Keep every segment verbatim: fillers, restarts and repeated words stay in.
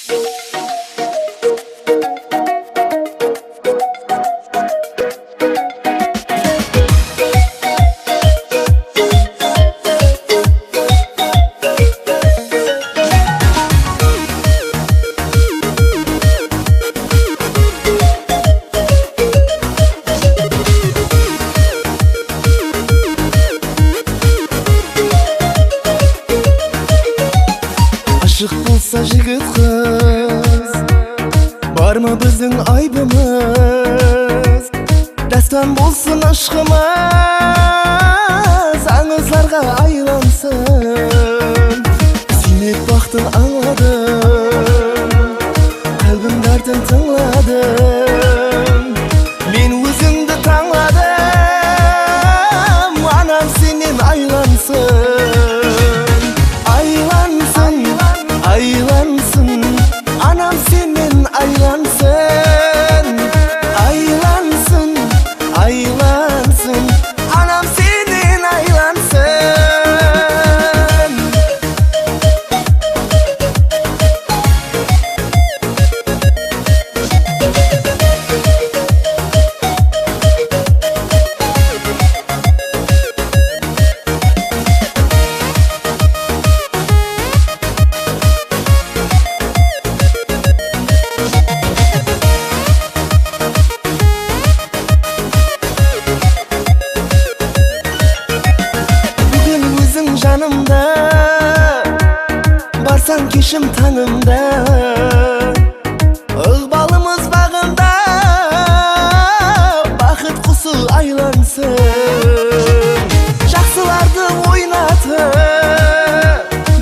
Ashıq bolsa jigit qız, bar ma biziń aybımız? Dástan bolsın ıshqımız, ańızlarǵa aylansın. Súymek baxtın ańladım, qálbim dártin tıńladım. Men ózińdi tańladım, anam sennen aylansın. Aylansın, aylansın, anam sennen aylansın. Aylansın, aylansın, anam sennen aylansın. Búgin óziń janımda, barsań keshim tańımda. Iǵbalımız baǵında baxıt qusı aylansın. Jaqsılardı oynatıp,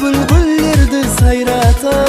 búlbúllerdi sayratıp,